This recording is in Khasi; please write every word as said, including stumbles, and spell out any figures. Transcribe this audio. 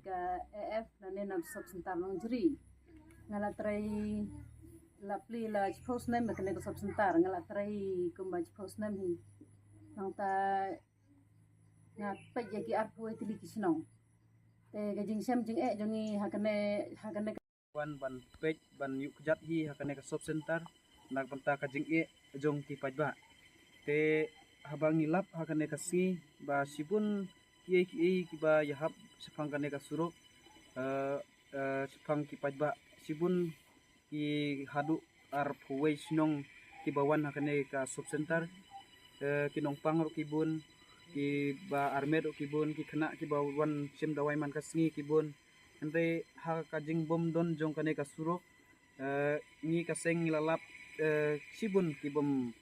Ka A F lane na Sub Center Nongjri. Nga la trei la plie la chiphew snem ba kane ka Sub Center, nga la trei kumba chiphew snem hi. Nangta nga peit ïa ki arphew tylli ki shnong. Te ka jingshem jingeh jong ngi ha kane, ha kane ka wan ban peit ban ïuh kjat hi ha kane ka Sub Center na ka bynta ka jingeh jong ki paidbah. Te haba ngi lap ha kane ka sngi ba shibun kiei kiei kiba ïahap shaphang kane ka surok, eh, eh, shaphang ki paidbah shibun ki haduh arphew wei shnong kiba wan ha kane ka Sub Center, eh, ki nongpang ruh ki bun, kiba armet ruh ki bun, ki khynnah kiba wan shim dawai man ka sngi ki bun. Hynrei ha ka jingbym don jong kane ka surok, eh, ngi ka seng ngi la lap, eh, shibun kibym